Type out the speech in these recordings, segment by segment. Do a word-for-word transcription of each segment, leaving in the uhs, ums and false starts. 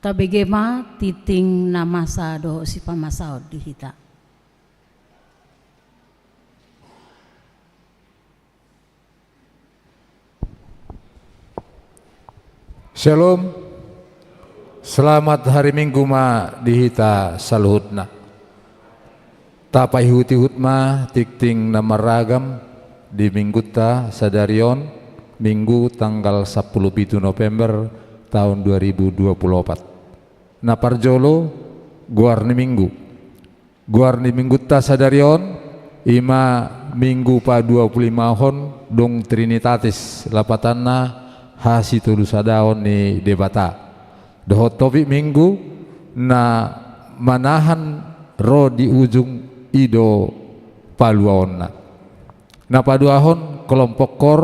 Tabege ma tingting na masa dohot sipamasaon di hita. Shalom. Selamat hari Minggu ma di hita saluhutna. Tapaihut-ihut ma tingting na marragam di Minggunta sadari on, Minggu tanggal sampulu pitu November tahun dua ribu dua puluh opat. Na parjolo, goar ni Minggu. Goar ni Minggunta sadari on, i ma Minggu paduapulimahon dung Trinitatis, lapatanna hasitolusadaon ni Debata. Dohot topik Minggu na manahan ro di ujung, i do paluaonna. Na paduahon, kelompok kor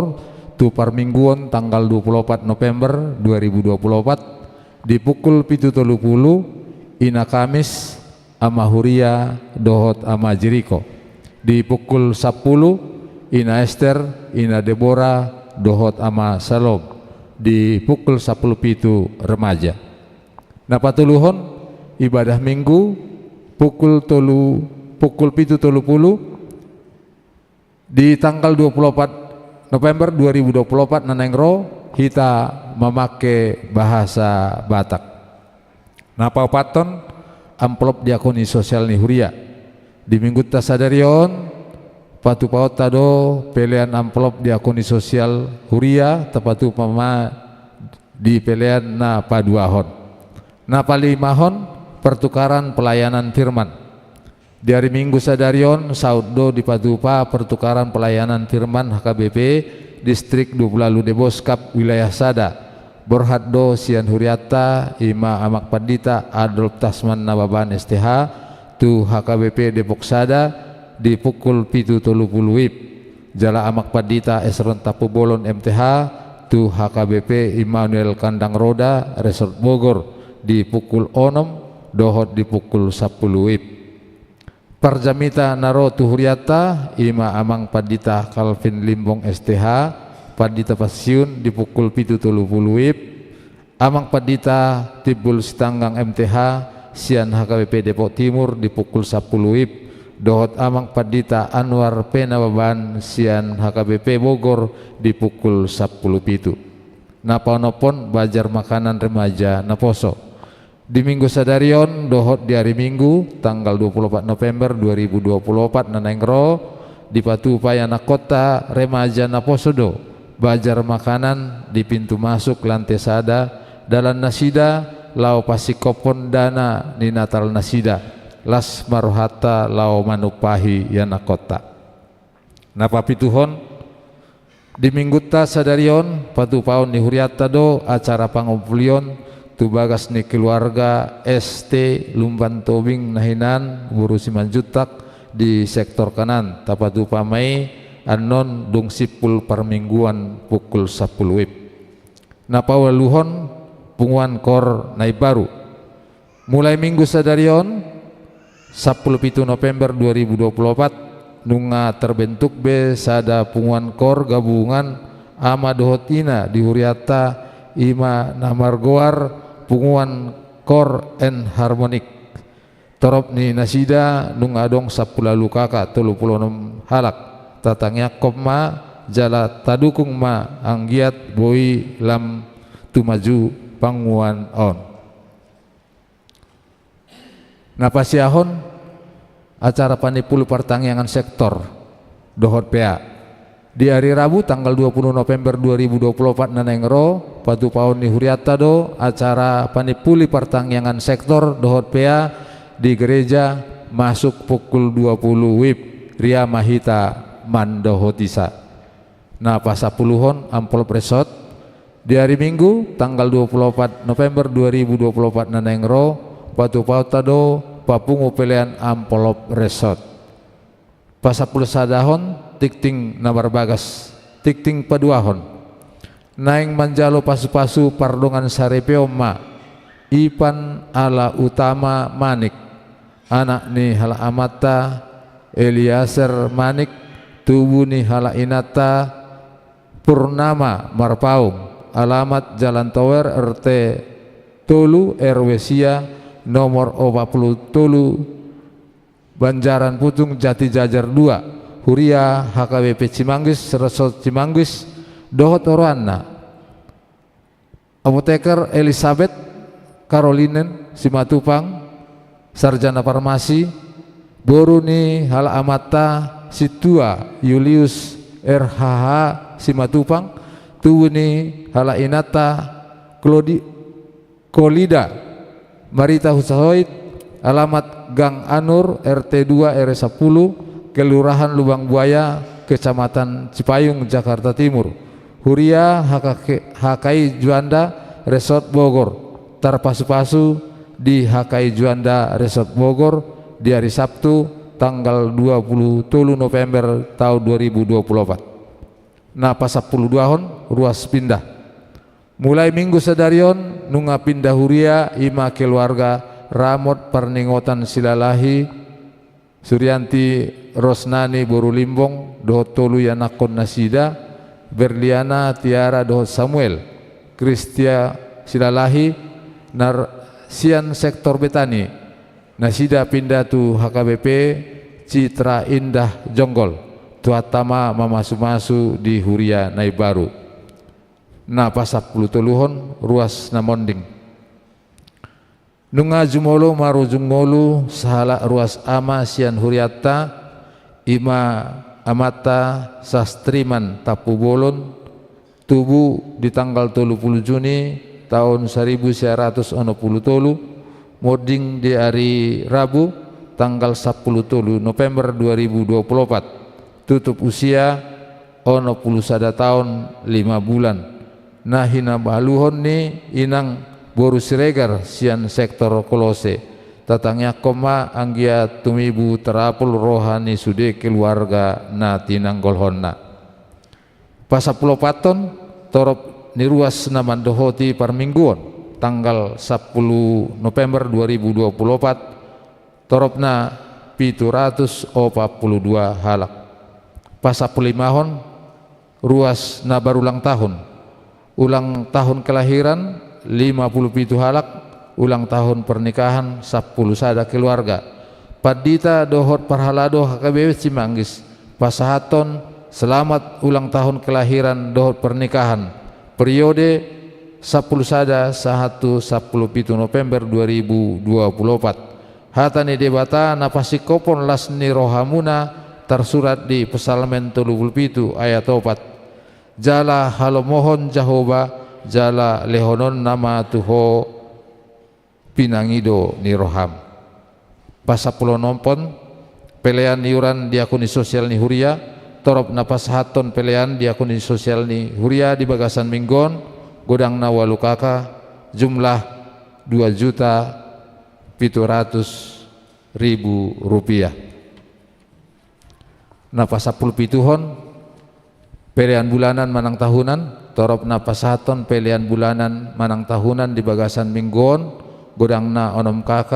tu parmingguon tanggal dua puluh opat November dua ribu dua puluh opat, di pukul pitu tolu pulu, Ina Kamis, Ama Huria dohot Ama Jeriko. Di pukul sampulu, Ina Ester, Ina Debora dohot Ama Salom. Di pukul sampulu pitu, remaja. Na patoluhon, ibadah Minggu, pukul tolu, pukul pitu tolu pulu, di tanggal dua puluh opat November dua ribu dua puluh opat na naeng ro, hita mamake bahasa Batak. Na paopathon, amplop diakoni sosial ni huria. Di Minggunta sadari on, patupaonta do pelean amplop diakoni sosial huria, tapatupa ma di pelean na paduahon. Na palimahon, pertukaran pelayanan firman. Di ari Minggu sadari on, saut do dipatupa pertukaran pelayanan firman H K B P Distrik Dua Pulu Ualu Deboskap wilayah sada. Borhat do sian hurianta, i ma Amang Pandita Adolf Tasman Nababan S T H, tu H K B P Depok sada, di pukul pitu tolu pulu wib. Jala Amang Pandita Esron Tampubolon M T H, tu H K B P Immanuel Kandang Roda, Resort Bogor, di pukul onom dohot di pukul sampulu wib. Parjamita na ro tu hurianta, i ma Amang Pandita Calvin Limbong S T H, Pandita Pensiun, di pukul pitu tolu pulu wib. Amang Pandita Timbul Sitanggang M T H, sian H K B P Depok Timur, di pukul sampulu wib, dohot Amang Pandita Anwar P. Nababan sian H K B P Bogor, di pukul sampulu pitu. Na paonomhon, bazar makanan remaja Naposo. Di Minggu sadari on dohot di ari Minggu tanggal dua puluh opat November dua ribu dua puluh opat na naeng ro, dipatupa ianakhonta remaja Naposo do bazar makanan di pintu masuk lante sada, dalan nasida laho pasingkophon dana ni Natal nasida, las ma rohanta laho manumpahi ianakhonta. Na papituhon, di Minggunta sadari on, patupaon ni hurianta do acara pangumpulion tu bagas ni keluarga S T Lumban Tobing na hinan boru Simanjuntak di sektor kanan, tapatupa ma i annon dung simpul parmingguan pukul sampulu wib. Na paualuhon, punguan kor na imbaru. Mulai Minggu sadari on, sampulu pitu November dua ribu dua puluh opat, nunga terbentuk be sada punguan kor gabungan ama dohot ina di hurianta, i ma na margoar Punguan Kor and Harmonik. Torop ni nasida nunga adong sampulu ualu K K tolu pulu onom halak. Tatangiangkon ma jala tadukung ma anggiat boi lam tumaju panguan on. Na pasiahon, acara panimpuli partangiangan sektor dohot P A. Di ari Rabu tanggal dua pulu November dua ribu dua pulu opat na naeng ro, patupaon ni hurianta do acara panimpuli partangiangan sektor dohot P A di gereja masuk pukul dua pulu wib, ria ma hita mandohotisa. Na pasampuluhon, amplop resot. Di ari Minggu tanggal dua pulu opat November dua ribu dua pulu opat na naeng ro, patupaonta do papungu pelean amplop resot. Pasampulusadahon, tingting na marbagas, tingting paduahon. Naeng manjalo pasupasu pardongan saripeon ma Ipan Ala Utama Manik, anak ni halak amanta Eliezer Manik, tubu ni halak inanta Purnama Marpaung, alamat Jalan Tower, R T tolu, R W sia, nomor opat pulu tolu, Banjaran Putung, Jati Jajar dua, Huria H K B P Cimanggis, Resort Cimanggis, dohot oroanna. Apoteker Elisabeth Karolinen Simatupang, sarjana farmasi, boru ni halak amanta Sintua Julius R H H Simatupang, tubu ni halak inanta Klodi-, Kolida Marita Hutahoit, alamat Gang Anur, R T dua, R W sapulu, Kelurahan Lubang Buaya, Kecamatan Cipayung, Jakarta Timur. Huria H K K, H K I Juanda Resort Bogor, tarpasupasu di H K I Juanda Resort Bogor di ari Sabtu, tanggal dua pulu tolu November taon dua ribu dua pulu opat. Na pasampuluduahon, ruas pindah. Mulai Minggu sadari on nunga pindah huria i ma keluarga Ramot Parningotan Silalahi, Suryanti Rosnani boru Limbong dohot tolu ianakhon nasida, Berliana, Tiara dohot Samuel, Kristia Silalahi, na sian sektor Betani, nasida pindah tu H K B P Citra Indah Jonggol, Tuhanta ma mamasumasu di huria na imbaru. Na pasampulutoluhon, ruas na monding. Nunga jumolo marujung ngolu sahalak ruas ama sian hurianta, i ma amanta Sastriman Tampubolon, tubu di tanggal tolu pulu Juni taon saribu sia ratus onom pulu tolu, monding di ari Rabu tanggal sampulu tolu November dua ribu dua pulu opat, tutup usia onom pulu sada taon lima bulan. Na hinabaluhon ni inang boru Siregar sian sektor Kolose. Tatangiangkon ma anggiat tumibu tarapul roha ni sude keluarga na tinanggolhonna. Pasampuluopathon, torop ni ruas na mandohoti parmingguon, tanggal sampulu November dua ribu dua pulu opat, toropna pitu ratus opat pulu dua halak. Pasampululimahon, ruas na barulang tahun. Ulang tahun kelahiran, lima pulu pitu halak, ulang tahun pernikahan, sampulu sada keluarga. Pandita dohot parhalado H K B P Cimanggis, pasahathon selamat ulang tahun kelahiran dohot pernikahan, periode sampulu sada sahat tu sampulu pitu November dua ribu dua pulu opat. Hata ni Debata na pasingkophon las ni rohamuna tarsurat di Psalmen tolu pulu pitu ayat opat. Jala halomohon Jahowa, jala lehononna ma tu ho pinangido ni roham. Pasampuluonomhon, pelean iuran diakoni sosial ni huria, torop na pasahathon pelean diakoni sosial ni huria di bagasan minggu on, godangna ualu K K, jumlah dua juta pitu ratus ribu rupiah. Na pasampulupituhon, pelean bulanan manang tahunan, torop na pasahathon pelean bulanan manang tahunan di bagasan minggu on, godangna onom K K,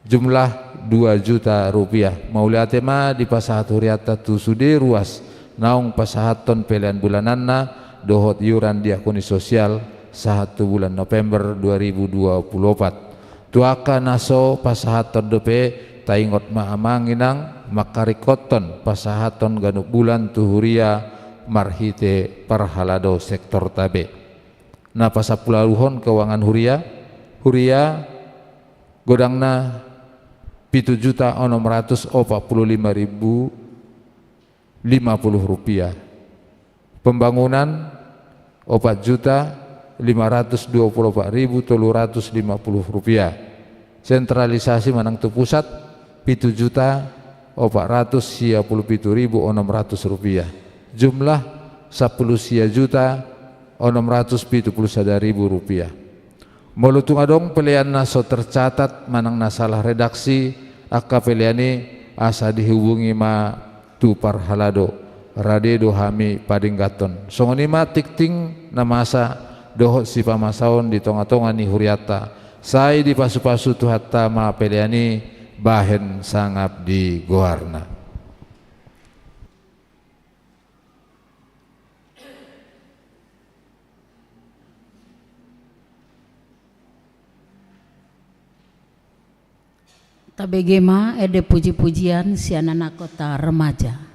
jumlah dua juta rupiah. Mauliate ma dipasahat hurianta tu sude ruas naung pasahathon pelean bulananna dohot iuran diakoni sosial sahat tu bulan November dua ribu dua pulu opat. Tu angka na so pasahathon dope, taingot ma amang inang, mangkaringkothon pasahathon ganup bulan tu huria marhite parhalado sektorta be. Na pasampuluualuhon, keuangan huria, huria godangna pitu juta onom ratus opat pulu lima ribu lima puluh rupiah. Pembangunan, opat juta lima ratus dua pulu opat ribu tolu ratus lima puluh rupiah. Sentralisasi manang tu pusat, pitu juta opat ratus sia pulu pitu ribu onom ratus rupiah. Jumlah, sampulu sia juta onom ratus pitu pulu sada ribu rupiah. Molo tung adong pelean na so tercatat manang na salah redaksi angka pelean i, asa dihubungi ma tu parhalado, rade do hami padengganhon. Songon i ma tingting na masa dohot sipamasaon di tongatonga ni hurianta, sai dipasupasu Tuhanta ma pelean i bahen sangap di goarna. Tabege ma ende puji-pujian sian anak kota remaja.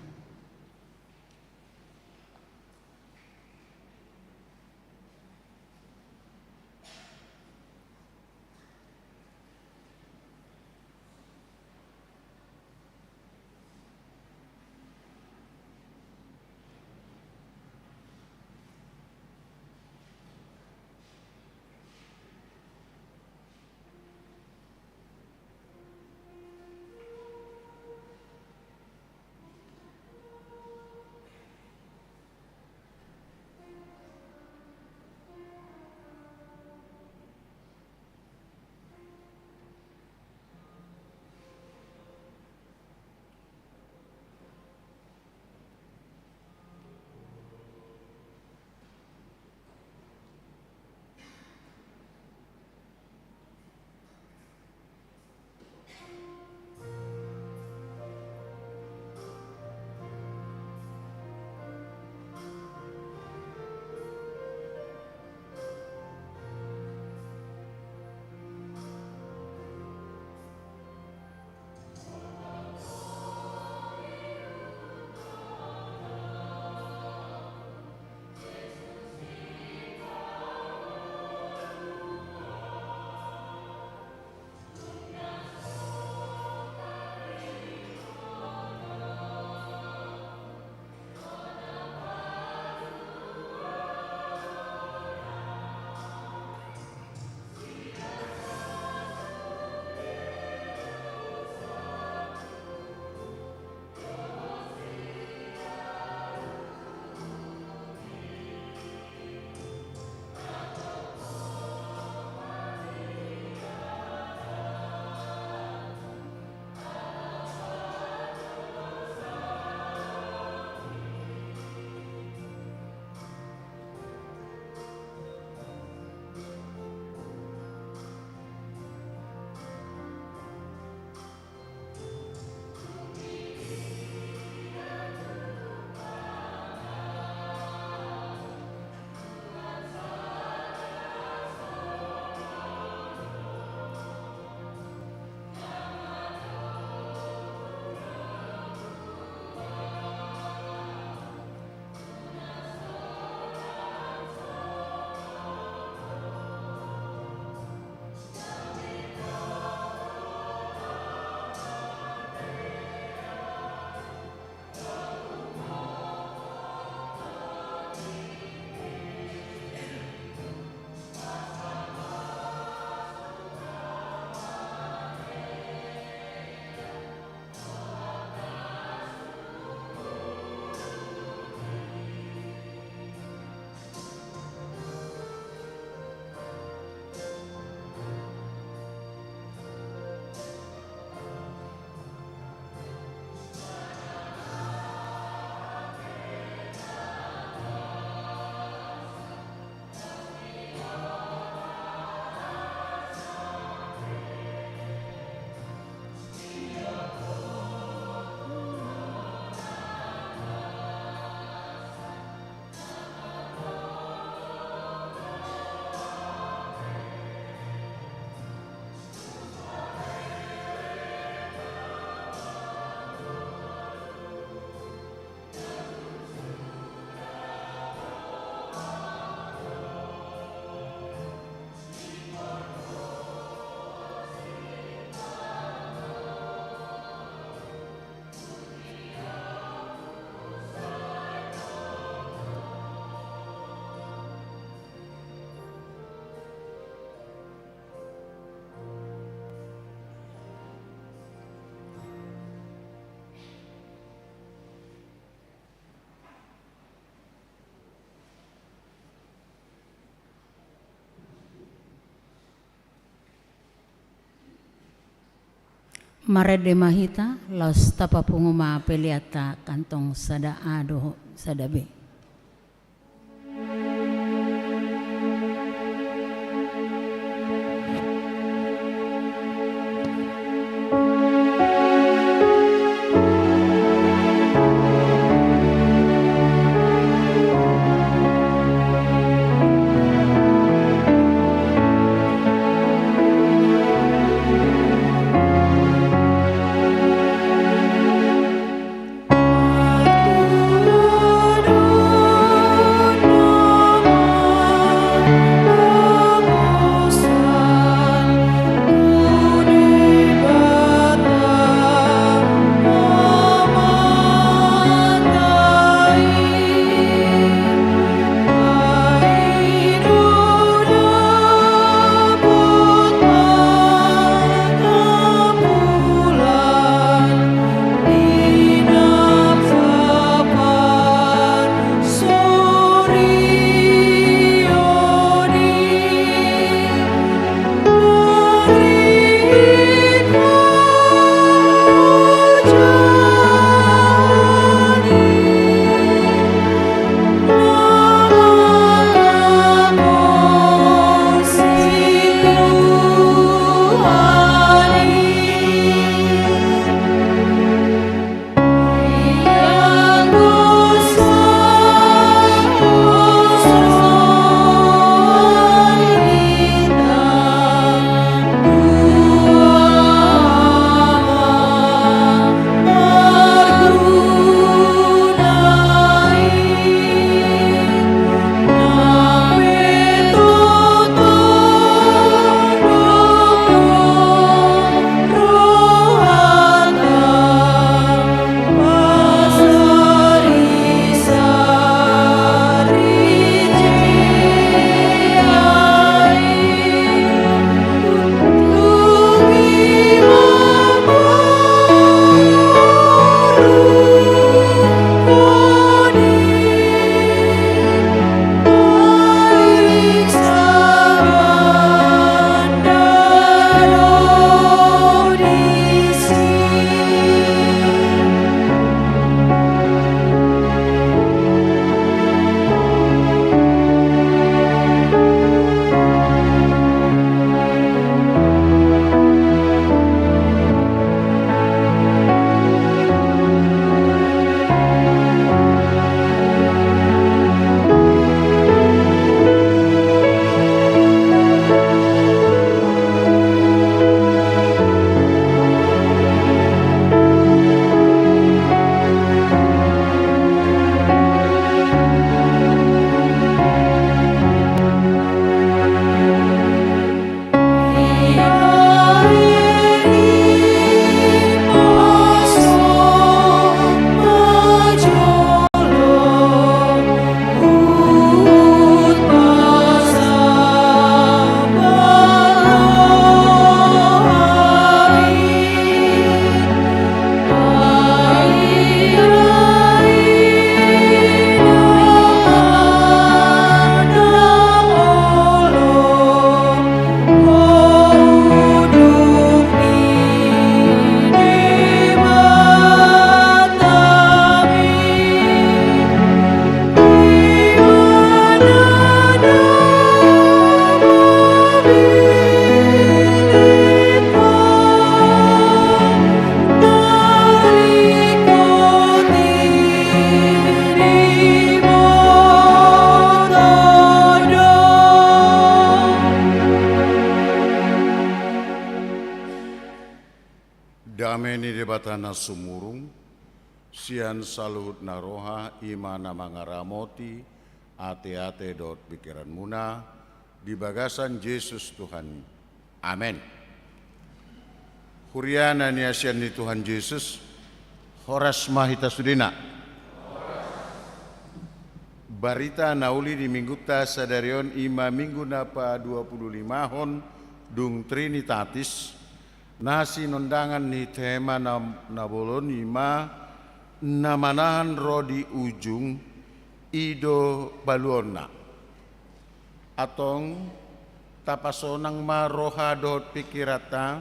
Marende ma hita, laos tapapungu ma peleanta kantong sada A dohot sada B. Debata na sumurung, sian saluhut na roha, i ma na mangaramoti ateate dohot pingkiranmuna, di bagasan Jesus Tuhan i. Amen. Huria na niasian ni Tuhan Jesus, horas ma hita sudena. Barita na uli di minggunta sadari on i ma minggu na paduapululimahon dung Trinitatis, na sinondangan ni tema na, na bolon i ma na manahan ro di ujung, i do paluaonna. Antong tapasonang ma roha dohot pingkiranta,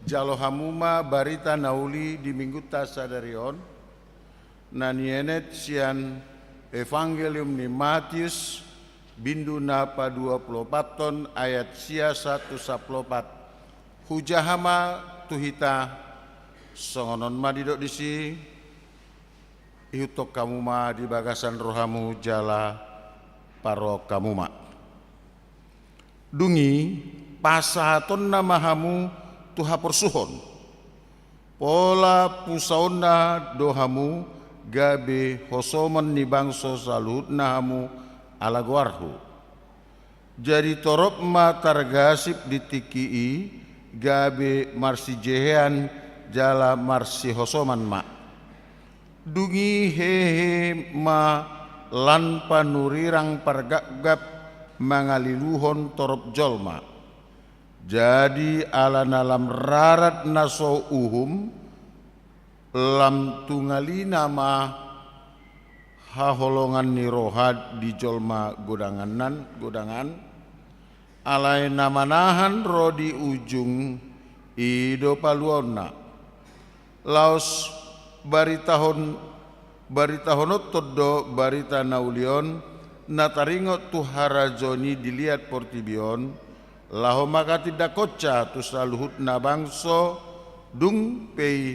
jalo hamu ma barita na uli di minggunta sadari on, na nienet sian Evangelium ni Matius, bindu na paduapuluopathon, ayat sia sahat tu sampuluopat. Hujaha ma tu hita, songon on ma didok disi. Ihuthon hamu ma di bagasan rohamu jala parohahon hamu ma. Dung i pasahatonna ma hamu tu haporsuhon. Pola pusaonna do hamu gabe hosomon ni bangso saluhutna hamu ala goarhu. Jadi torop ma targasip di tingki i gabe marsijehean jala marsihosoman ma. Dung i hehe ma lan panurirang pargapgap mangaliluhon torop jolma. Jadi ala na lam rarat na so uhum, lam tungalina ma haholongan ni roha di jolma godanganan, godangan, alai na manahan ro di ujung, i do paluaonna. Laos baritahon, baritahononhon do barita na uli on, na taringot tu harajaon i di liat portibi on, laho mangatindangkonsa tu saluhutna bangso, dung pe i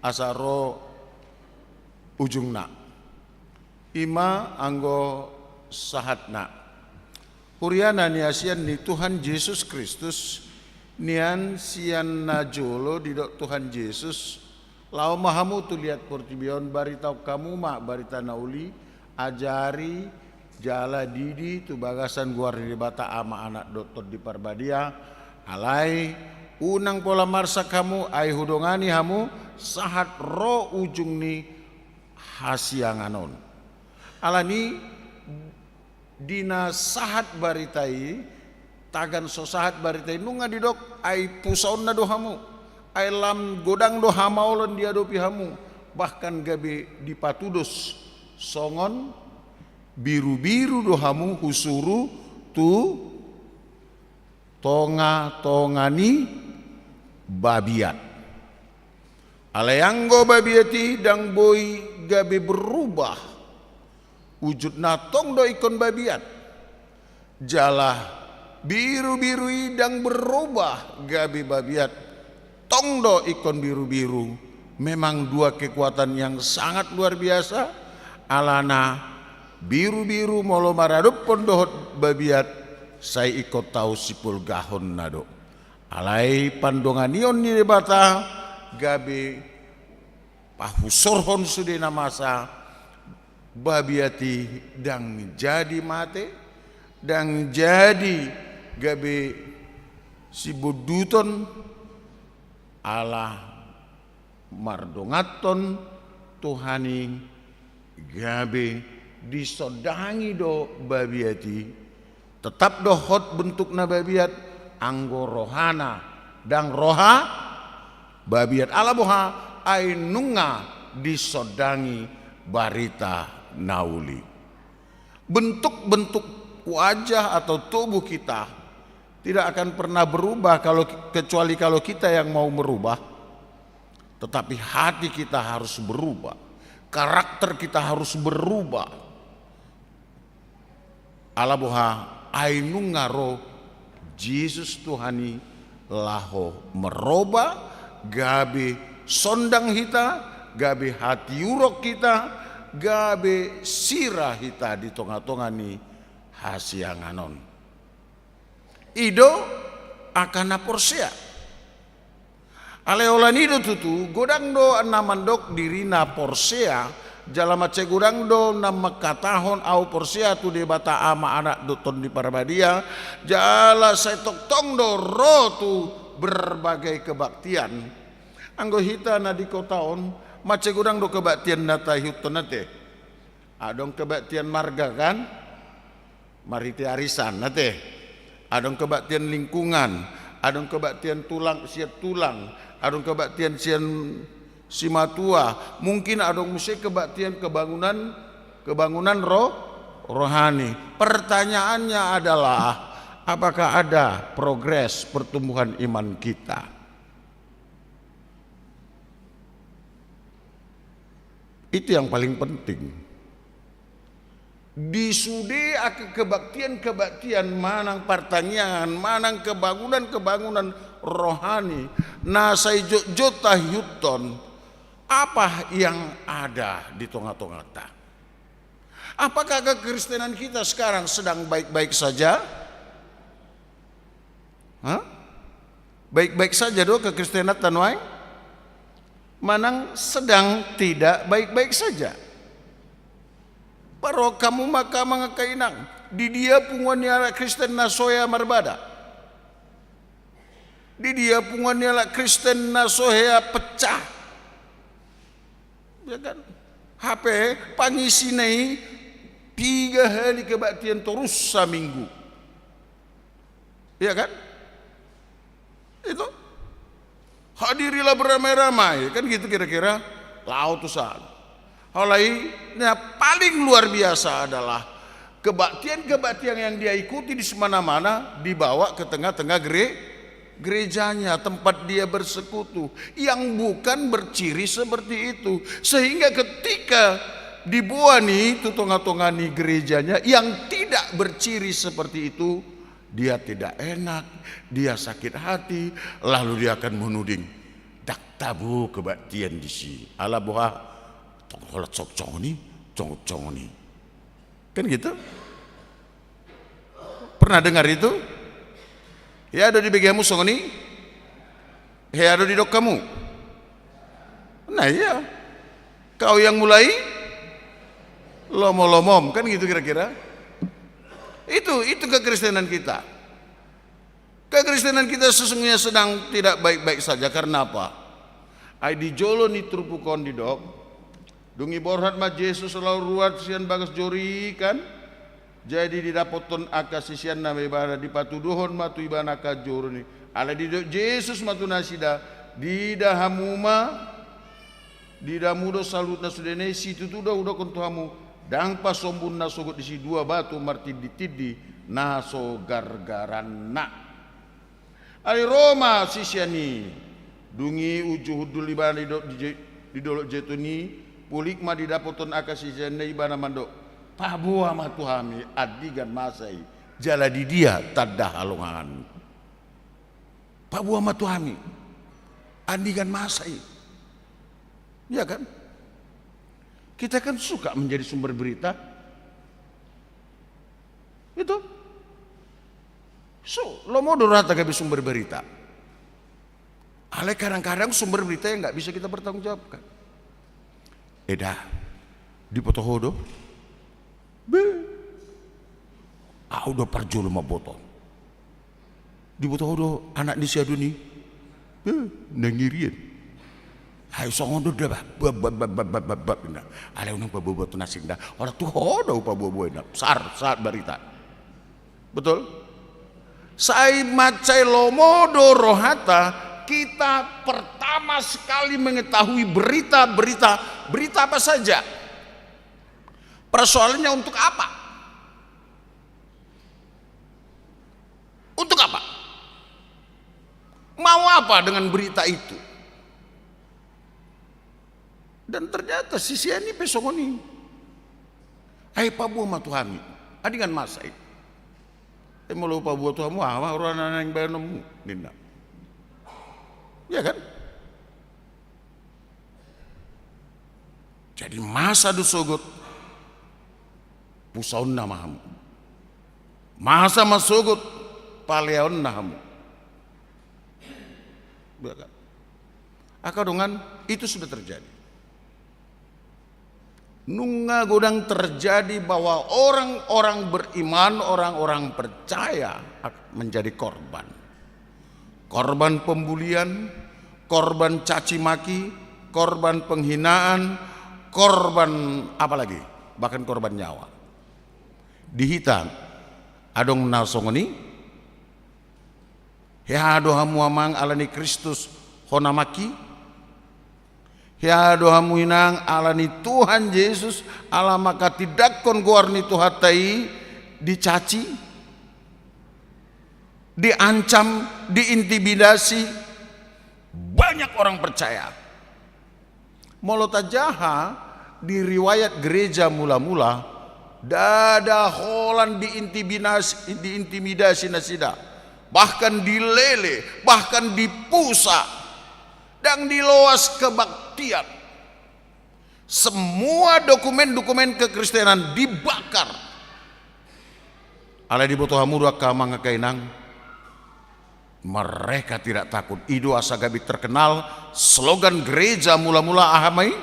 asa ro ujungna. I ma anggo sahatna. Huria na niasian ni Tuhan Jesus Kristus, nian sian na jolo didok Tuhan Jesus, laho ma hamu tu liat portibi on, baritahon hamu ma barita na uli, ajari, jala didi tu bagasan goar ni Debata Ama, Anak dohot Tondi Parbadia, alai unang pola marsak hamu, ai hudongani hamu sahat ro ujung ni hasiangan on. Alani di na sahat barita i, tagan so sahat barita i, nunga didok, ai pusaonna do hamu, ai lam godang do hamaolon diadopi hamu, bahkan gabe dipatudos songon birubiru do hamu husuru tu tongatonga ni babiat. Alai anggo babiat i ndang boi gabe berubah, ujungna tong do ingkon babiat. Jala birubiru i ndang berubah gabe babiat, tong do ingkon birubiru. Memang dua kekuatan yang sangat luar biasa, alana birubiru molo maradophon dohot babiat, sai ingkon tau sipolgahonna do. Alai pandonganion ni Debata gabe pahusorhon sude na masa, babiat i ndang jadi mate, ndang jadi gabe sibonduton, ala mardonganhon Tuhan i gabe disondangi do babiat i. Tetap do hot bentukna babiat, anggo rohana ndang roha babiat. Ala boha? Ai nunga disondangi barita na uli. Bentuk-bentuk wajah atau tubuh kita tidak akan pernah berubah kalau, kecuali kalau kita yang mau merubah. Tetapi hati kita harus berubah. Karakter kita harus berubah. Ala boha? Ai nunga ro Jesus Tuhan i laho maroba, gabe sondang hita, gabe hatiuron hita, gabe sira hita di tongatonga ni hasiangan on. I do angka na porsea. Alai holan i do tutu, godang do na mandok dirina porsea, jala mansai godang do na mangkatahon au porsea tu Debata Ama, Anak dohot Tondi Parbadia, jala sai tongtong do ro tu berbagai kebaktian. Anggo hita na di kota on, mansai godang do kebaktian na taihuthon ate. Adong kebaktian marga kan? Marhite arisan ate. Adong kebaktian lingkungan, adong kebaktian tulang sian tulang, adong kebaktian sian simatua, mungkin adong muse kebaktian kebangunan, kebangunan ro-, rohani. Pertanyaannya adalah, apakah ada progres pertumbuhan iman kita? Itu yang paling penting. Di sude angka kebaktian-kebaktian manang partangiangan, manang kebangunan-kebangunan rohani na sai jotjot taihuthon, apa yang ada di tonga-tongata? Apakah kekristenan kita sekarang sedang baik-baik saja? Hah? Baik-baik saja do kekristenanta nuaeng? Manang sedang tidak baik-baik saja? Parrohahon hamu ma angka amang angka inang, di dia punguan ni halak Kristen na so hea marbada? Di dia punguan ni halak Kristen na so hea pecah? Ya kan? Hape pangisina i piga hali kebaktian torus saminggu. Iya kan? Itu. Hadirilah beramai-ramai, kan gitu kira-kira. Laho tu sana. Alai, yang paling luar biasa adalah kebaktian-kebaktian yang dia ikuti di semana-mana dibawa ke tengah-tengah gere-, gerejanya, tempat dia bersekutu, yang bukan berciri seperti itu. Sehingga ketika diboan i tu tonga-tonga ni gerejanya yang tidak berciri seperti itu, dia tidak enak, dia sakit hati, lalu dia akan menuding, "Ndang tabo kebaktian disi. Ala boha, tong holan songon, songon i, songon, songon i." Kan gitu? Pernah dengar itu? Hea do dibege hamu songon i? Hea do didok hamu? Nah, iya. Kau yang mulai lomo-lomom, kan gitu kira-kira. Itu, itu kekristenan kita. Kekristenan kita sesungguhnya sedang tidak baik-baik saja. Karena apa? Ai di jolo ni turpuk on didok, dung diborhat ma Jesus laho ruar sian bagas joro i kan, jadi didapothon angka siseanna ma ibana, dipatuduhon ma tu ibana angka joro i. Alai didok Jesus ma tu nasida, "Diida hamu ma, diida hamu do saluhutna sude na i, situtu do hudokhon tu hamu, ndang pasombun na sogot disi dua batu martindi-tindi na so gargaranna." Alai ro ma sisean i, dung i uju hundul ibana di do-, di je-, di dolok Jetun i, pulik ma didapothon angka siseanna ibana mandok, "Paboa ma tu hami, andigan masa i, jala di dia tanda halongangan?" Paboa ma tu hami, andigan masa i. Iya kan? Kita kan suka menjadi sumber berita. Itu. So, lomo do rohanta gabe sumber berita. Alai kadang-kadang sumber berita yang nggak bisa kita pertanggungjawabkan. Eda, diboto ho do? Be. Au do parjolo mamboto. Diboto ho do anak ni si Adun i? Be, na ngirian. Ai songon do da bah. Bab, bab, bab, bab, bab, bab, bab, inna. Alai unang paboa-boa tu na asing da. Holan tu ho do hupaboa-boa, inna. Sar, sar barita. Betul? Sai mansai lomo do rohanta, kita pertama sekali mengetahui berita-berita, berita apa saja. Persoalannya untuk apa? Untuk apa? Mau apa dengan berita itu? Dan ternyata sisean i pe songon i. Ai paboa ma tu hami. Andigan masa i. Ai molo paboa tu hamu aha ma roha na naeng baenonmu, ninna. Iya kan? Jadi masa do sogot pusaonna ma hamu. Masa ma sogot paleaonna hamu. Iya kan? Angka dongan, itu sudah terjadi. Nunga godang terjadi bahwa orang-orang beriman, orang-orang percaya menjadi korban. Korban pembulian, korban caci maki, korban penghinaan, korban apa lagi? Bahkan korban nyawa. Di hita adong na songon i? Hea do hamu amang ala ni Kristus hona maki? Hea do hamu inang ala ni Tuhan Jesus, ala manghatindanghon goar ni Tuhanta i dicaci, diancam, diintimidasi? Banyak orang percaya. Molo tajaha di riwayat gereja mula-mula, ndada holan diintimidasi, diintimidasi nasida, bahkan dilele, bahkan dipusa, ndang diloas kebaktian. Semua dokumen-dokumen kekristenan dibakar. Alai diboto hamu do angka amang, angka inang, mereka tidak takut. I do asa gabe terkenal slogan gereja mula-mula, aha ma i?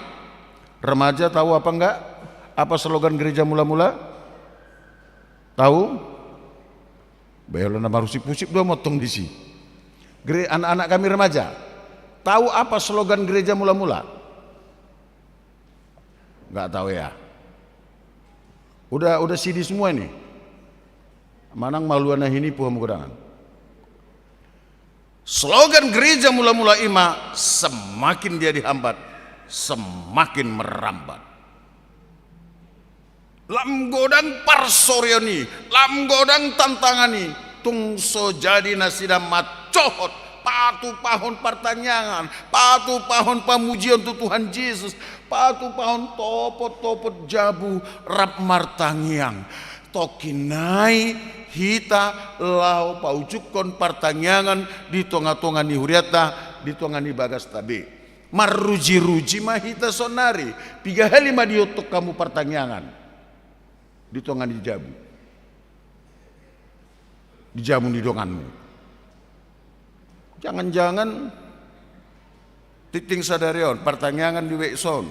Remaja, tahu apa enggak? Apa slogan gereja mula-mula? Tahu? Bae, olo na marhusip-husip do hamu tong disi. Gere-, anak-anak kami remaja, tahu apa slogan gereja mula-mula? Nggak tahu ya. Udah, udah sidi semua ini. Manang malua na hinipu hamu godangan. Slogan gereja mula-mula i ma, semakin dia dihambat, semakin merambat. Lam godang parsorion i, lam godang tantangan i, tung so jadi nasida mancohot, patupahon partangiangan, patupahon pamujion tu Tuhan Jesus, patupahon topot-topot jabu rap martangiang. Tongkin nai hita laho paujunghon partangiangan di tonga-tonga ni hurianta, di tonga ni bagasta be. Marruji-ruji ma hita saonari. Piga hali ma diontong hamu partangiangan di tonga ni jabu, di jabu ni donganmu? Jangan-jangan tingting sadari on partangiangan di wek son,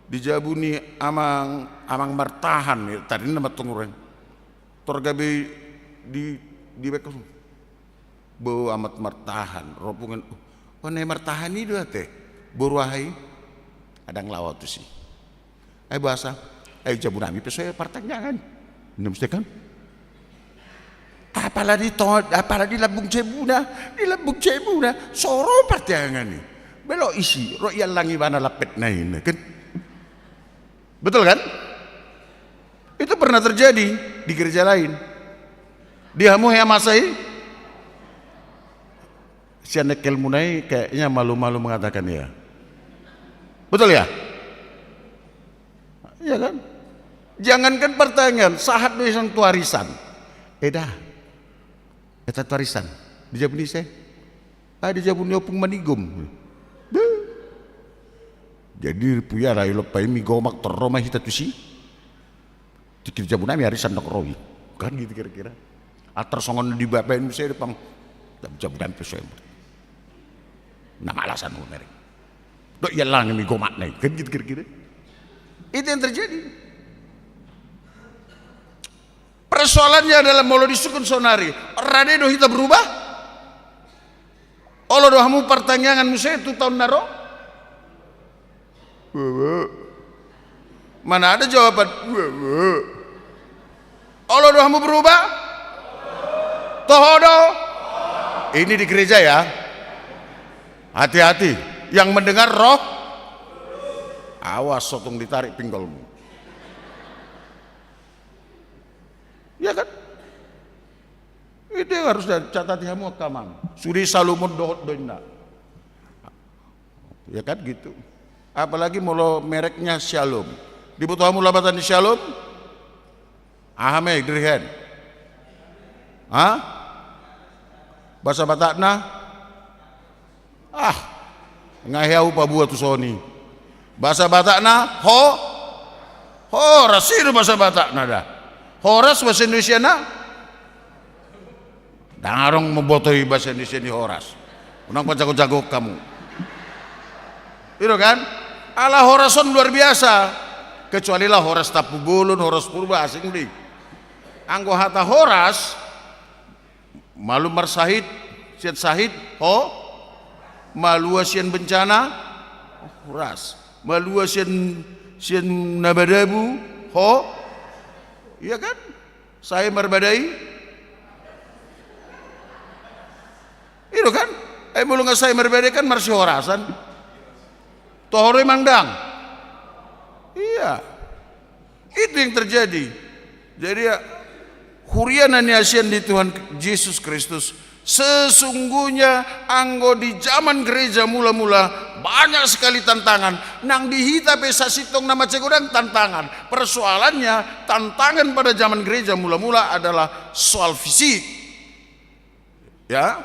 di jabu ni amang, amang martahan, ya, tadi nama tongureng. Tor gabe di, di wek son. Bo amat martahan, ro punguan, oh, oh, na i martahan i do ate. Boru aha i? Ndang laho au tusi. Ai boasa? Ai jabu nami pe so partangiangan. Inna muse kan? Apala di to-, apala di lambung jabuna, di lambung jabuna so ro partangiangan i. Belok isi, ro iallang ibana lampetna i, kan? Betul kan? Itu pernah terjadi di gereja lain. Di hamu hea masa i? Sian engkelmuna i kayaknya malu-malu mengatakan ya. Betul ya? Iya kan? Jangankan partangiangan, sahat do i sian tu arisan. Eda, eta tu arisan, di jabu ni ise? Ah, di jabu ni Ompung Manigom. Beuh. Jadi puya ra ilompa i, migomak, tor ro ma hita tusi. Tingki di jabu nami arisan ndang ro i. Kan gitu kira-kira. Atar songon di babaen muse do pang. Jabu nami pe so ember. Na malasan ho mereng. Dok iallang i migomakna i. Kan gitu kira-kira. Itu yang terjadi. Persoalannya adalah molo disungkun saonari, rade do hita berubah? Olo do hamu partangiangan muse tu taon na ro? Mana ada jawaban? Olo do hamu berubah? Toho do? Ini di gereja ya. Hati-hati. Yang mendengar roh. Awas, so tung ditarik pinggolmu. Ya kan? Itu yang harus dicatati hamu angka amang. Sude Shalom on dohot do inna. Ya kan gitu. Apalagi molo mereknya Shalom. Diboto hamu lambatan ni Shalom? Aha ma i, dirihen? Ha? Bahasa Batakna? Ah, nga hea hupaboa tu son i. Bahasa Batakna, ho-, horas, i do bahasa Batakna da. Horas bahasa Indonesiana? Ndang adong mamboto i bahasa Indonesia ni horas. Unang pajago-jago hamu. I do kan? Ala horas on luar biasa. Kecuali lah horas Tampubolon, horas Purba, asing do i. Anggo hata horas, malum marsahit, sian sahit, ho, malua sian bencana, horas. Malua sian, sian na madabu, ho, iya kan? Sae marbadai. I do kan? Ai molo nga sae marbadai kan marsihorasan. Toho do i mang dang. Iya. Itu yang terjadi. Jadi ya, huria na niasian di Tuhan Jesus Kristus, sesungguhnya anggo di zaman gereja mula-mula banyak sekali tantangan. Nang di hita pe sasintong na mansai godang tantangan. Persoalannya, tantangan pada zaman gereja mula-mula adalah soal fisik. Ya,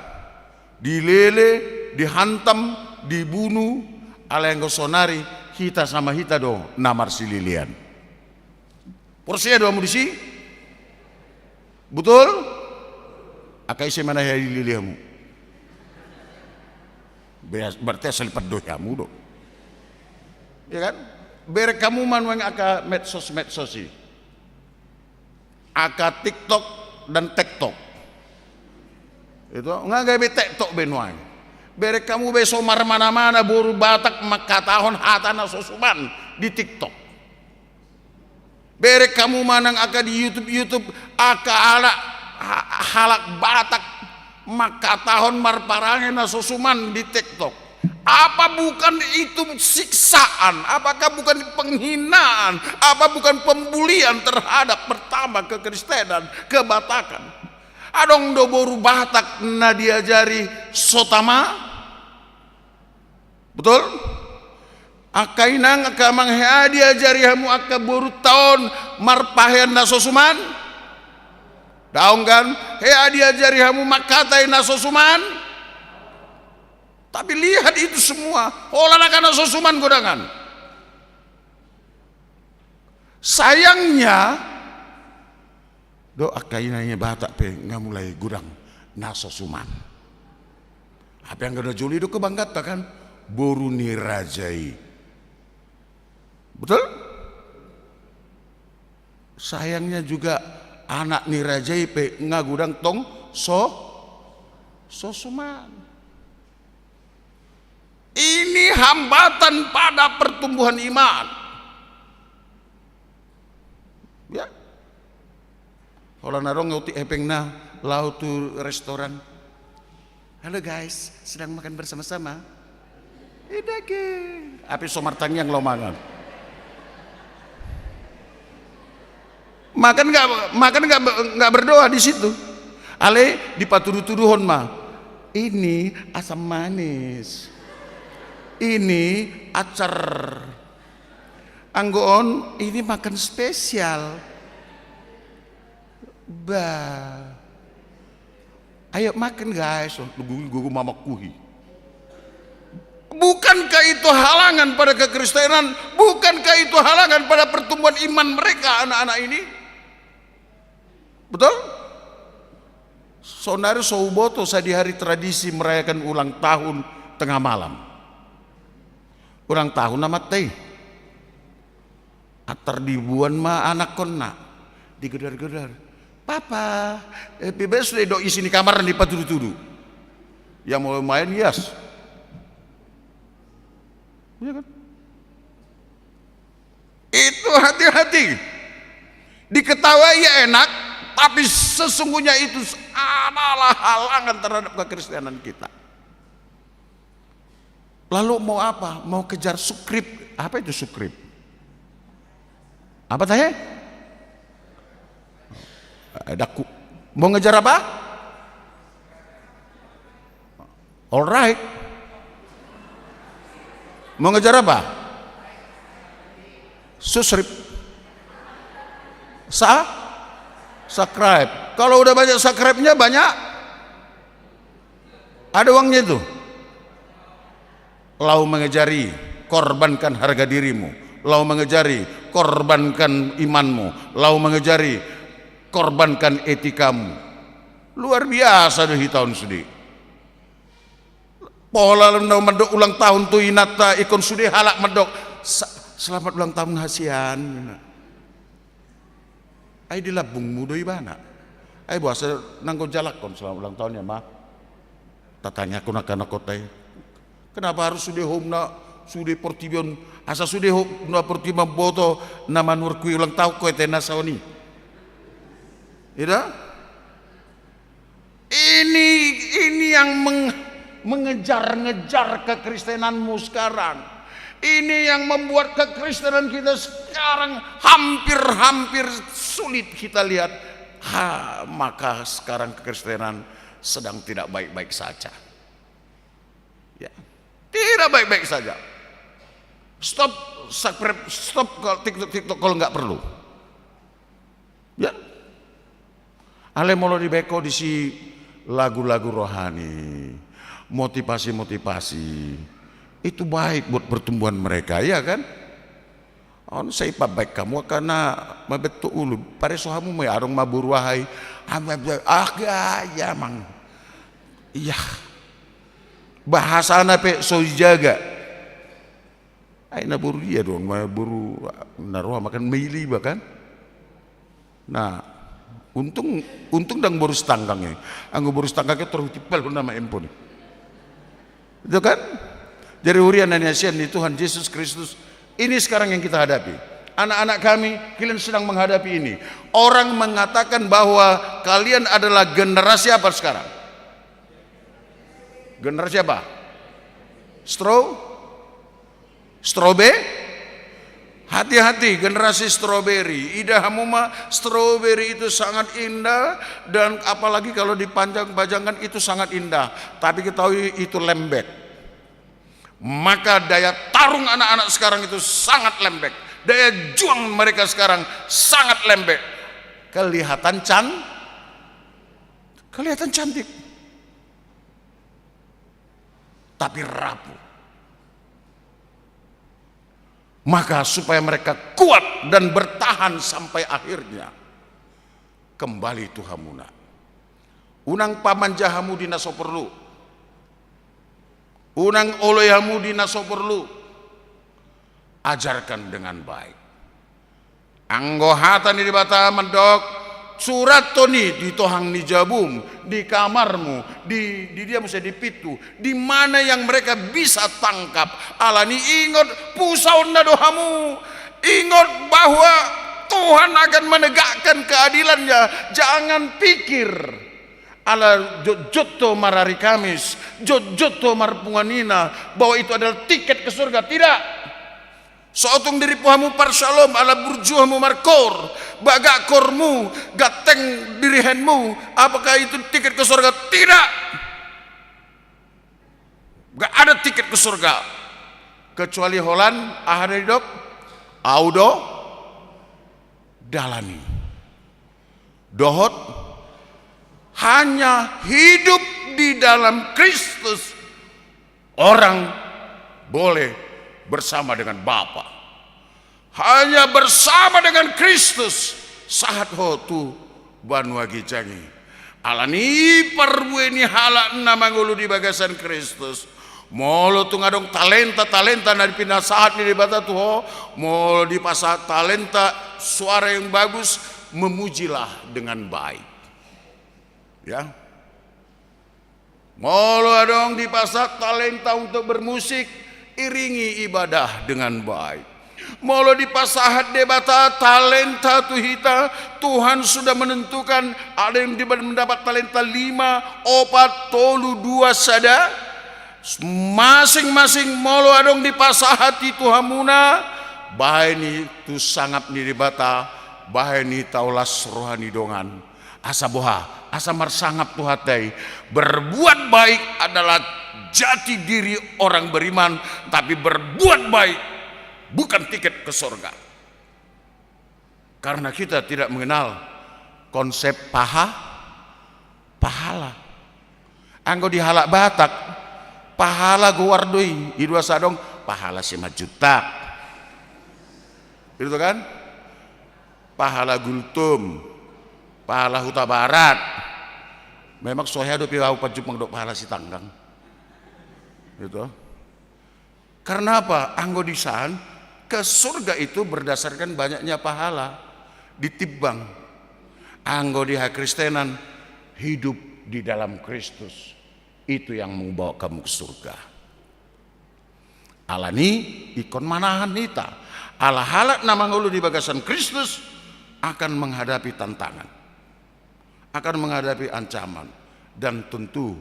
dilele, dihantam, dibunu, alai anggo sonari hita sama hita do na marsilelean. Porsea do hamu disi? Betul? Angka ise ma na hea dilele hamu? Beas-, berarti asal ipandohi hamu do. Ya kan? Bereng hamu ma nuaeng angka medsos-medsos i. Angka TikTok dan TikTok. Itu nga gabe TikTok be nuaeng. Bereng hamu be so marmana-mana boru Batak mangkatahon hata na so suman di TikTok. Bereng hamu ma nang angka di YouTube, YouTube, angka halak, ha-, halak Batak mangkatahon marparange na so suman di TikTok. Apa bukan itu siksaan? Apakah bukan penghinaan? Apa bukan pembulian terhadap pertama kekristenan, kebatakan? Adong do boru Batak na diajari so tama? Betul? Angka inang, angka amang, hea diajari hamu angka borunta on marpahean na so suman? Daong kan? Hea diajari hamu mangkatai na so suman? Tapi lihat itu semua, holan angka na so suman godangan. Sayangnya, do angka inang i Batak pe nga mulai godang na so suman. Hape anggo na jolo i do kebanggaanta kan, boru ni raja i. Betul? Sayangnya juga anak ni raja i pe nga godang tong so, so suman. Ini hambatan pada pertumbuhan iman. Ya. Holan adong otik hepengna laho tu restoran. "Halo guys, sedang makan bersama-sama." I daging. Hape so martangiang laho mangan. Makan nggak, makan nggak, nggak berdoa di situ. Alai dipatudu-tuduhon ma. Ini asam manis. Ini acar. Anggo on, ini makan spesial. Bah. Ayo makan, guys. Oh, gogo, gogo mamangkuhi. Bukankah itu halangan pada kekristenan? Bukankah itu halangan pada pertumbuhan iman mereka, anak-anak ini? Betul? Saonari so huboto sa di hari tradisi merayakan ulang tahun tengah malam. Ulang tahun amanta i. Antar diboan ma anakkonna. Digedar-gedar. "Papa, happy birthday," do isi ni kamar dipatudu-tudu. Ia mau main, yes. Iya kan? Itu hati-hati. Diketahui ya enak, tapi sesungguhnya itu adalah halangan terhadap kekristenan kita. Lalu mau apa? Mau kejar sukrip. Apa itu sukrip? Apa tahe? Eh, daku. Mau ngejar apa? Alright. Mau ngejar apa? Susrip. Sa? Subscribe. Kalau udah banyak subscribe-nya, banyak ada uangnya itu. Laho mangejari, korbankan harga dirimu. Laho mangejari, korbankan imanmu. Laho mangejari, korbankan etikamu. Luar biasa do hita on sude. Pola na mandok ulang tahun tu inanta, ingkon sude halak mandok, "Sa-, selamat ulang tahun, hasian." Ai di lambungmu do ibana. Ai boasa nanggo jalakkon selamat ulang tahun ya, Ma? Tatangiangkon angka anakkon i. Kenapa harus sude houmna, sude portibi on, asa sude houmna portibi mamboto na manuhorhon ulang tahun, ho ete na saon i. Ida? Ini, ini yang meng-, mengejar-ngejar kekristenanmu sekarang. Ini yang membuat kekristenan kita sekarang hampir-hampir sulit kita lihat. Ha, maka sekarang kekristenan sedang tidak baik-baik saja. Ya. Tidak baik-baik saja. Stop subscribe, stop kalau TikTok, TikTok kalau nggak perlu. Ya. Alai molo dibaen ho disi lagu-lagu rohani, motivasi-motivasi, itu baik buat pertumbuhan mereka, ya kan? On sai pabaen hamu angka na mabentuk ulu, pareso hamu ma i, adong ma boru aha i, ah, gaya amang. Iya. Bahasana pe so dijaga. Ai na boru dia do, ma boru na roha makan meili bahkan. Nah, untung, untung ndang boru Sitanggang i. Anggo boru Sitanggang i torus timpal nama empon i. Itu kan? Jadi huria na hinaholongan ni Tuhan Yesus Kristus, ini sekarang yang kita hadapi. Anak-anak kami, kalian sedang menghadapi ini. Orang mengatakan bahwa kalian adalah generasi apa sekarang? Generasi apa? Stro-, strobe-, hati-hati, generasi stroberi. Ida hamu ma, stroberi itu sangat indah, dan apalagi kalau dipanjang-panjangkan itu sangat indah. Tapi ketahui itu lembek. Maka daya tarung anak-anak sekarang itu sangat lembek. Daya juang mereka sekarang sangat lembek. Kelihatan can-, kelihatan cantik. Tapi rapuh. Maka supaya mereka kuat dan bertahan sampai akhirnya, kembali tu hamuna. Unang pamanja hamu di na so porlu. Unang oloi hamu di na so porlu. Ajarkan dengan baik. Anggo hata ni Debata mandok, surathon i di tohang ni jabum, di kamarmu, di, di dia muse di pintu, di mana yang mereka bisa tangkap. Alani i ingot, pusaonna do hamu. Ingot bahwa Tuhan akan menegakkan keadilannya. Jangan pikir, ala jotjot do marari Kamis, jotjot do marpunguan ina, bahwa itu adalah tiket ke surga. Tidak. So tung dirimpu hamu parsalom, ala burju hamu markoor, bagak koormu, ganteng dirihenmu, apakah itu tiket ke surga? Tidak. Gak ada tiket ke surga. Kecuali holan, aha do didok? Au do dalan i. Dohot, hanya hidup di dalam Kristus, orang boleh bersama dengan Bapa. Hanya bersama dengan Kristus, sahat ho tu banua ginjang i. Alani i parbue ni halak na mangolu di bagasan Kristus. Molo tung adong talenta-talenta na pinasahat ni Debata tu ho, molo dipasahat talenta suara yang bagus, memujilah dengan baik. Ya. Molo adong dipasahat talenta untuk bermusik, iringi ibadah dengan baik. Molo dipasahat Debata talenta tu hita, Tuhan sudah menentukan ada yang di-, mendapat talenta lima, opat, tolu, dua, sada. Masing-masing molo adong dipasahat i tu hamuna, baen i tu sangap ni Debata, baen i taulas roha ni dongan. Asa boha, asa marsangap tu hata i. Berbuat baik adalah jati diri orang beriman, tapi berbuat baik bukan tiket ke sorga. Karena kita tidak mengenal konsep paha-, pahala. Anggo di halak Batak, pahala goar do i, i do asa adong pahala Simanjuntak. Itu kan? Pahala Gultom, pahala Hutabarat. Memang so hea dope au pajumpang dohot pahala Sitanggang. Gitu. Karena apa? Anggo di san, ke surga itu berdasarkan banyaknya pahala, ditimbang. Anggo di hakristenan, hidup di dalam Kristus, itu yang membawa kamu ke surga. Alani ingkon manahan hita. Ala halak na mangolu di bagasan Kristus akan menghadapi tantangan, akan menghadapi ancaman, dan tentu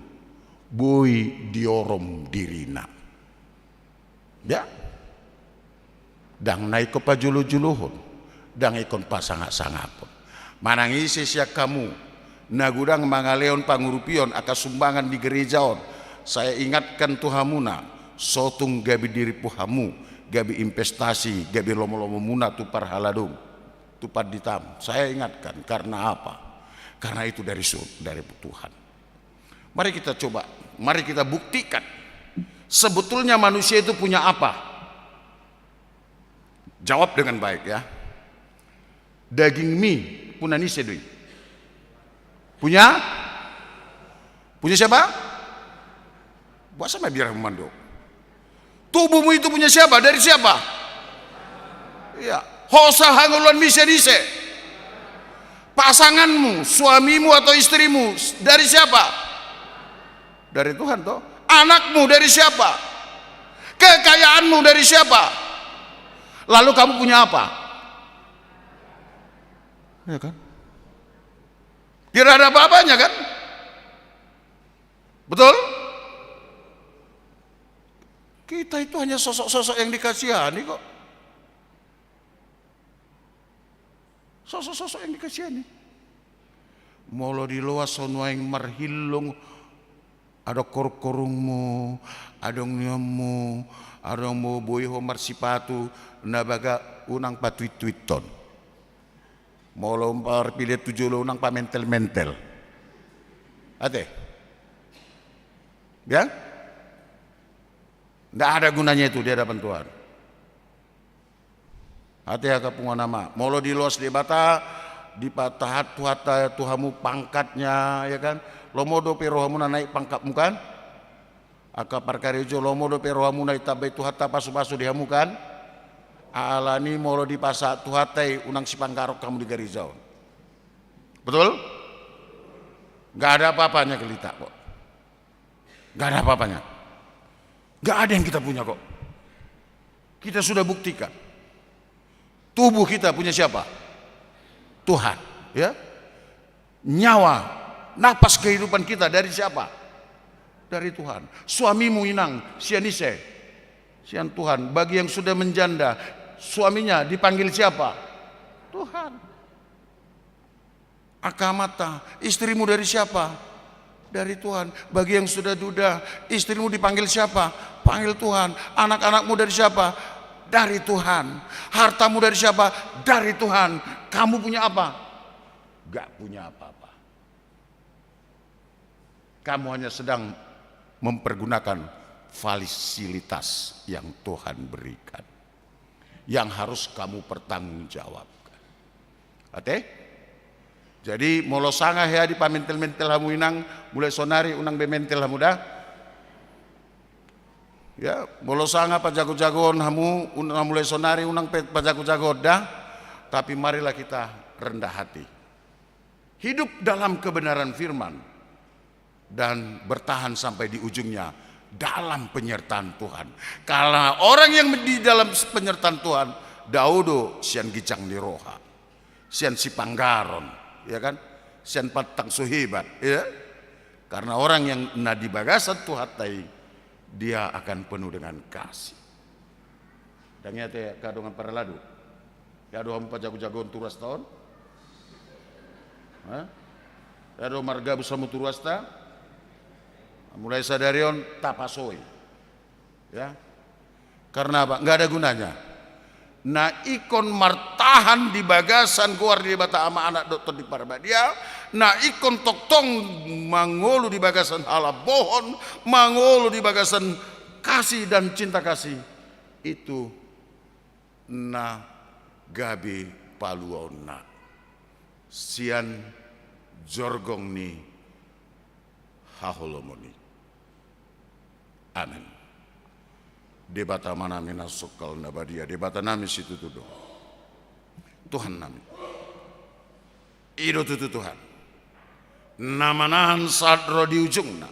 boi diorom dirina. Ya. Ndang na ingkon pajolo-jolohon, ndang ingkon pasangap-sangapon. Manang ise sian hamu na godang mangalehon pangurupion angka sumbangan di gereja on, saya ingatkan tu hamuna, so tung gabe diripu hamu, gabe investasi, gabe lomo-lomomuna tu parhalado, tu panditam. Saya ingatkan, karena apa? Karena itu dari su-, dari Tuhan. Mari kita coba, mari kita buktikan. Sebetulnya manusia itu punya apa? Jawab dengan baik, ya. Dagingmi punguan ni ise do i? Punya? Punya siapa? Boasa ma biar mandok. Tubuhmu itu punya siapa? Dari siapa? Iya. Hosa hangoluanmi sian ise? Pasanganmu, suamimu atau istrimu, dari siapa? Dari Tuhan, toh. Anakmu dari siapa? Kekayaanmu dari siapa? Lalu kamu punya apa? Ya kan? Tidak ada apa-apanya, kan? Betul? Kita itu hanya sosok-sosok yang dikasihani kok. Sosok-sosok yang dikasihani. Molo diloas ho nuaeng marhillong, adong korung-korungmu, adong nionmu, adong mo boi ho marsipatu, na baga unang patuit-tuithon. Molo marpilian tu jolo unang pamentel-mentel. Ate? Ya? Ndak ada gunanya itu di hadapan Tuhan. Ate angka punguan ama, molo diloas Debata, dipatahat Tuhanta tu hamu pangkatnya, ya kan? Lomo dope rohamuna naik pangkatmu kan? Angka parkarejo, lomo dope rohamuna ditambai Tuhanta pasu-pasu di hamu kan? Alani molo dipasahat Tuhanta i unang sipanggarok hamu di gareja on. Betul? Nggak ada apa-apanya gelita kok. Nggak ada apa-apanya. Nggak ada yang kita punya kok. Kita sudah buktikan. Tubuh kita punya siapa? Tuhan, ya. Nyawa, napas kehidupan kita dari siapa? Dari Tuhan. Suamimu, inang, sian ise? Sian Tuhan. Bagi yang sudah menjanda, suaminya dipanggil siapa? Tuhan. Angka amanta, istrimu dari siapa? Dari Tuhan. Bagi yang sudah duda, istrimu dipanggil siapa? Panggil Tuhan. Anak-anakmu dari siapa? Dari Tuhan. Hartamu dari siapa? Dari Tuhan. Kamu punya apa? Gak punya apa-apa. Kamu hanya sedang mempergunakan fasilitas yang Tuhan berikan, yang harus kamu pertanggungjawabkan. Ate? Jadi, molo sanga hea dipamentel-mentel hamu inang, mulai sonari unang be mentel hamu da. Ya, molo sanga pajago-jagoon hamu, unang mulai sonari unang pe-, pajago-jagoon da. Tapi marilah kita rendah hati. Hidup dalam kebenaran firman dan bertahan sampai di ujungnya dalam penyertaan Tuhan. Karena orang yang di dalam penyertaan Tuhan, dao do sian ginjang ni roha, sian sipanggaron, ya kan? Sian pantang so hebat, ya. Karena orang yang na di bagasan Tuhanta i, dia akan penuh dengan kasih. Ndang i ate angka dongan parhalado. Ia do hamu pajago-jagoon tu ruasta on? Hah? Ia do margabus hamu tu ruasta? Mulai sadari on tapaso i. Ya. Karena apa? Nggak ada gunanya. Na ingkon martahan di bagasan goar ni Debata Ama, Anak dohot Tondi Parbadia, na ingkon tongtong mangolu di bagasan halambohon, mangolu di bagasan kasih dan cinta kasih, itu na gabe paluaonna sian jorgong ni haholomon i. Amen. Debata Amanami na songkal na badia, Debatanami situtu do. Tuhannami, i do tutu Tuhan na manahan sahat ro di ujungna,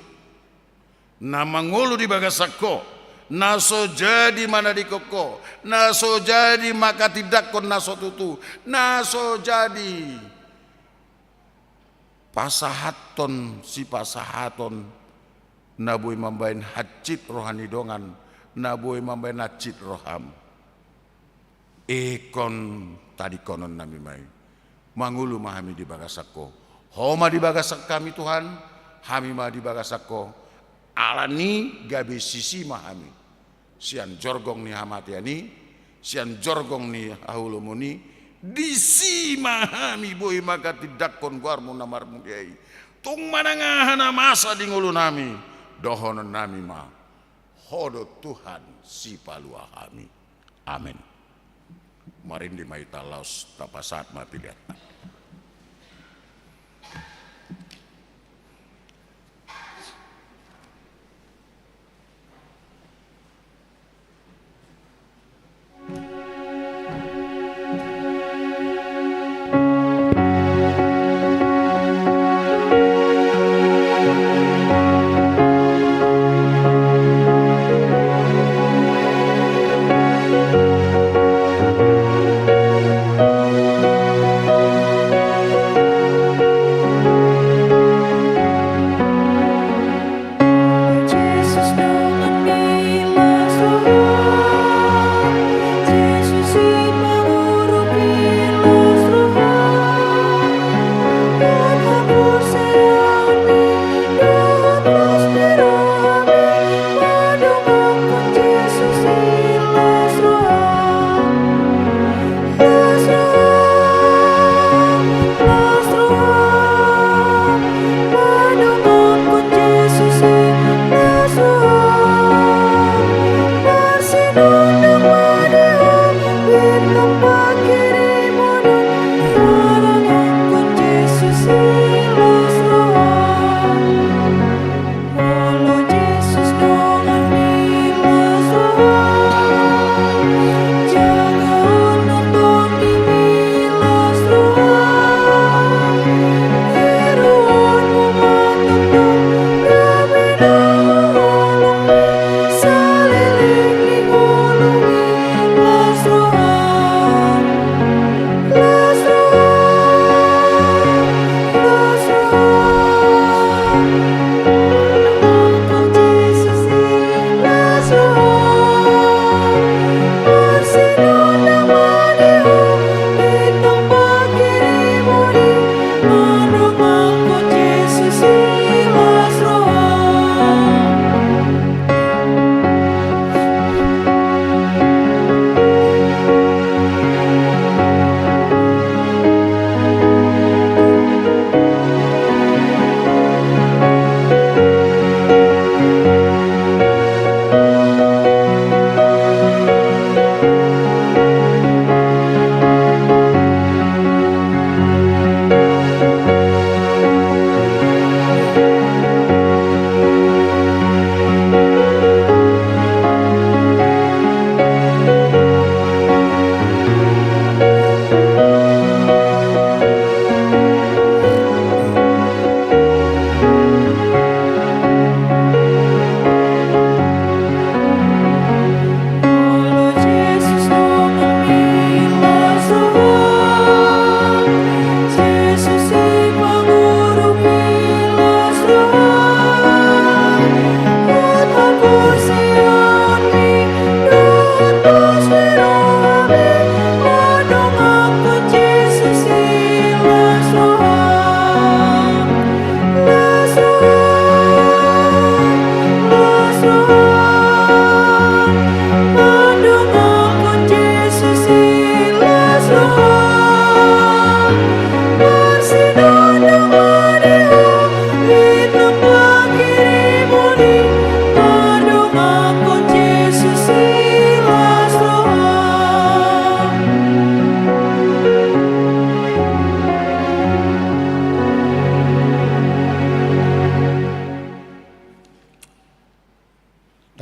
na mangolu di bagasan Ho, na so jadi manadingkon Ho, na so jadi manghatindanghon na so tutu, na so jadi pasahathon sipasahaton, na boi mambahen hansit roha ni dongan, na boi mambahen hansit roham. Ingkon tadingkononnami ma i. Mangolu ma hami di bagasan Ho. Ho ma di bagasan hami Tuhan, hami ma di bagasan Ho. Alani gabe sisi ma hami sian jorgong ni hamatean i, sian jorgong ni haholomon i, disi ma hami boi manghatindanghon goarmu na marmulia i. Tung manang aha na masa di ngolunami, dohononnami ma: Ho do Tuhan sipalua hami. Amen. Marende ma hita laos tapasahat ma pelean.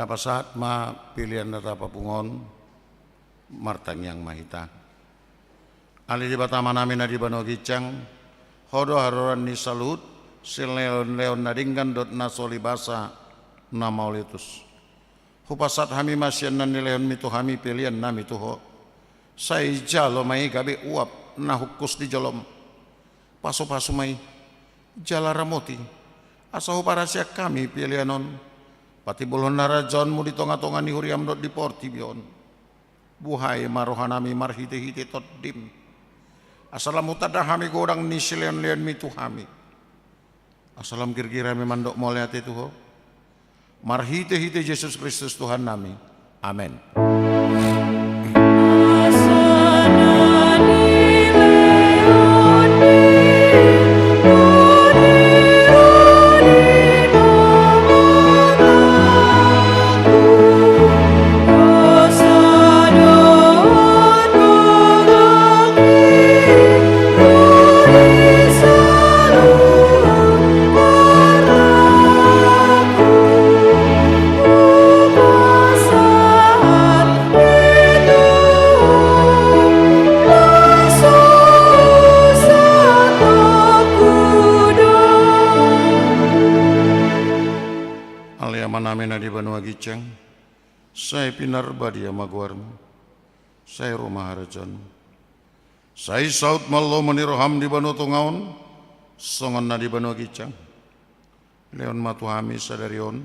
Tapasahat ma pelean na tapapungu on, martangiang ma hita. Ale Debata Amanami na di banua ginjang, Ho do haroroan ni saluhut silehonlehon na denggan dohot na so libasa na mauliutus. Hupasahat hami ma sian na nilehonMi tu hami peleannami tu Ho. Sai jalo ma i gabe uap na hungkus di joloM. Pasupasu ma i jala ramoti, asa huparasian hami pelean on, patimbulhon harajaonMu di tongatonga ni huriaM dohot di portibi on. Buhai ma rohanami marhitehite TondiM, asa lam hutanda hami godang ni silehonlehonMi tu hami, asa lam girgir hami mandok mauliate tu Ho. Marhitehite Jesus Kristus Tuhannami. Amen. Ale Amanami na di banua ginjang, sai pinarbadia ma goarMu, sai ro ma harajaonMu. Sai saut ma lomo ni rohaM di banua tonga on, songon na di banua ginjang. Lehon ma tu hami sadari on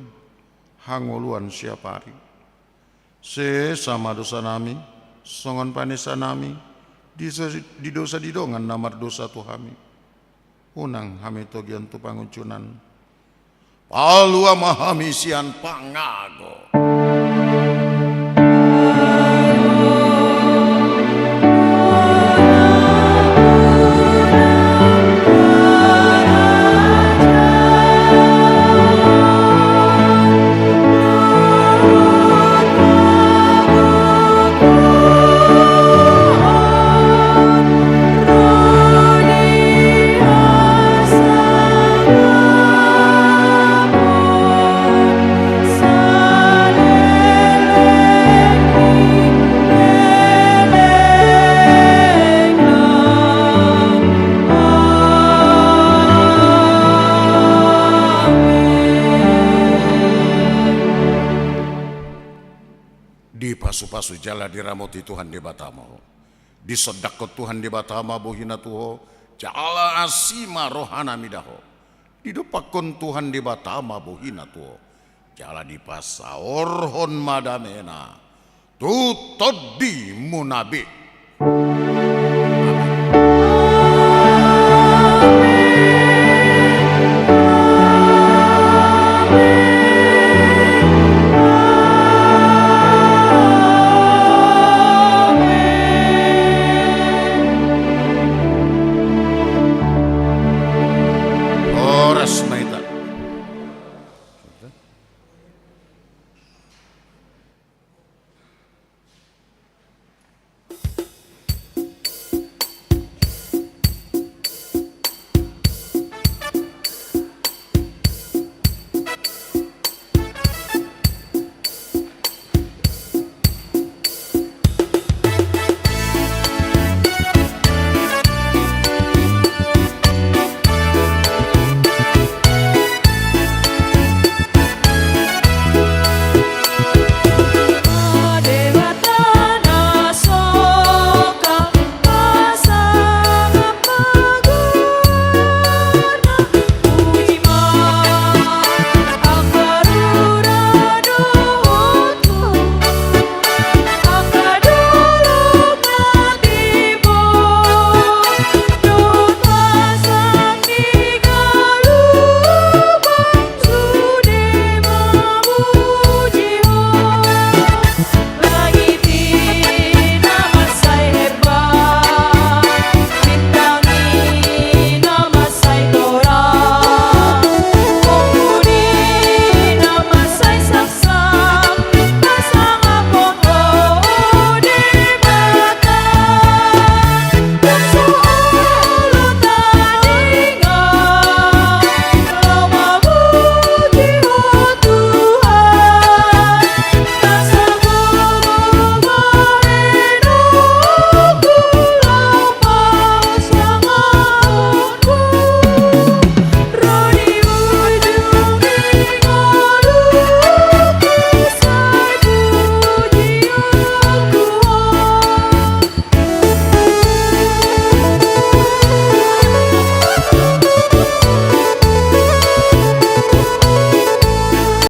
hangoluan siapari. Sesa ma dosanami, songon panesanami di so-, di dosa di dongan na mardosa tu hami. Unang hami togihon tu pangunjunan. Palua ma hami sian pangago. Dipasupasu jala diramoti Tuhan Debata ma ho. Disondangkon Tuhan Debata ma bohiNa tu ho, jala asi ma rohaNa mida ho. Didompakkon Tuhan Debata ma bohiNa tu ho, jala dipasaorhon ma dameNa tu tondimuna be.